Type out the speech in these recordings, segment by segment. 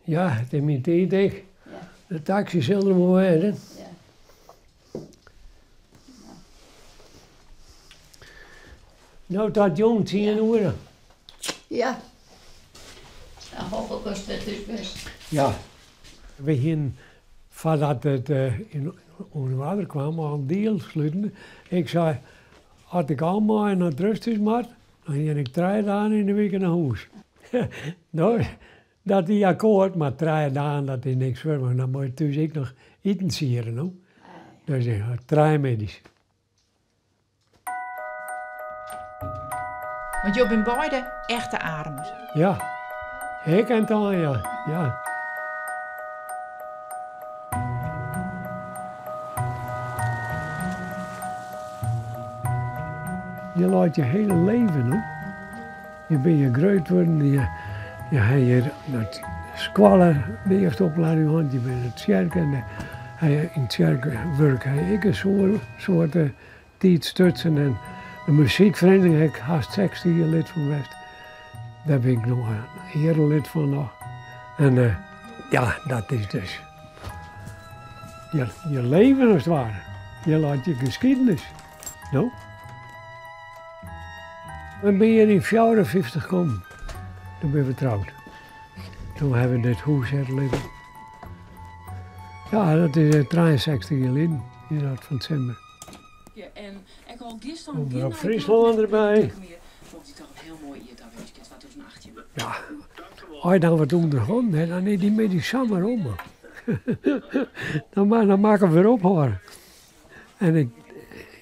Ja, it is myn tiid ek. De taksy sil der wol wêze. No tot jûn, tsien oere. Ja. Dan hoop ik datst wer thús bist. Ja. We hienen foardat it yn oarder kwam al in deal sluten. Ik sei, as ik al mei nei it rêsthûs moat, dan gean ik trije dagen yn de wike nei hûs. No, dat wie akkoart, mar trije dagen dat is niks foar my, dan moat je thús ek noch itensiede, no. Dus trije middeis. Want jo binne beide echte Arumers. Ja, ik en Tanja, ja. Je leit je hiele leven, no. Je binne hjir grut wurden, je je ha hjir nei skoalle, de earste oplieding hân, je binne nei tsjerke en yn tsjerkewurk ha ik in soad tiid stutsen en de muzykferiening ha ik hast 60 jier lid fan west. Dêr bin ik noch in earelid fan noch. En ja, dat is dus je leven as it ware. Je leit je geskiednis, no. We binne hjir yn 54 kommen. Doe binne we troud. Doe hawwe we dit hûs hjir lizzen. Ja, dat is 63 jier lyn, wie dat fan 't simmer. Omrop Fryslân derby. Ja, as je dan wat ûnder hannen ha, dan is dy middei samar om. Dan moat ik wer ophâlde. En ik,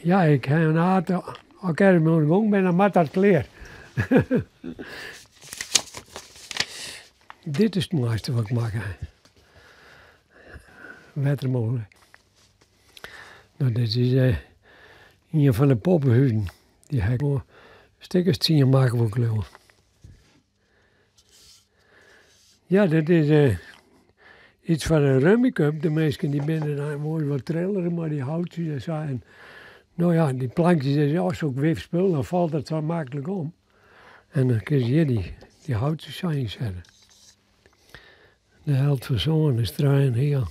ja, ik ha in aard, as ik ergens mei oan de gong bin, dan moat dat klear. Dit is it moaiste wat ik makke ha. Wettermole. No, dit is ien fan de poppehuzen. Dy ha ik wol in stik as tsien makke wol ik leauwe. Ja, dit is iets foar de Rummy Cup. De minsken dy binne dan moai wat trillerig mei dy houtsjes en sa. En no ja, dy plankjes is ja sok wif spul, dan falt it sa maklik om. En dan kinst hjir dy houtsjes sa ynsette. De helte fan sân is trije en heal.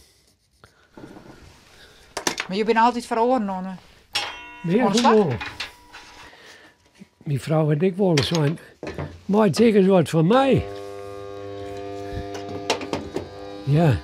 Mar jo binne altyd foar oaren oan de slach? Myn frou hat ek wolris sein, meitsje ek ris wat foar my. Ja.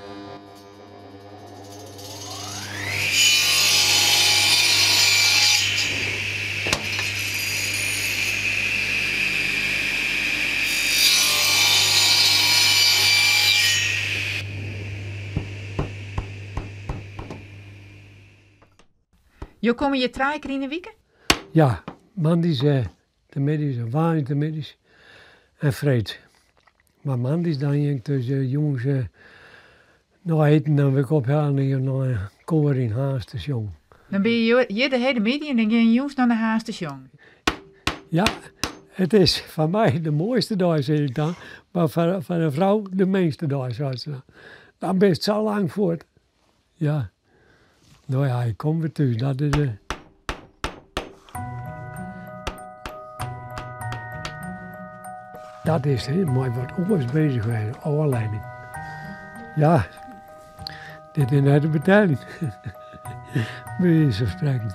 Jo komme hjir trije kear yn 'e wike? Ja, moandeis de middeis en woansdeitemiddeis en freed. Mar moandeis dan gean ik dus jûns nei iten dan wurd ik ophelle en gean nei in koar yn Harns te sjongen. Dan binne jo hjir de hiele middei en dan gean je jûns nei Harns te sjongen? Ja, it is foar my de moaiste dei sis ik dan, mar foar de frou de minste dei seit se dan. Dan bist sa lang fuort. Ja, no ja, ik kom wer thús, dat is de. Dat is mei wat oars bezich wêze, ôflieding. Ja, dit is net te beteljen, by wize fan sprekken.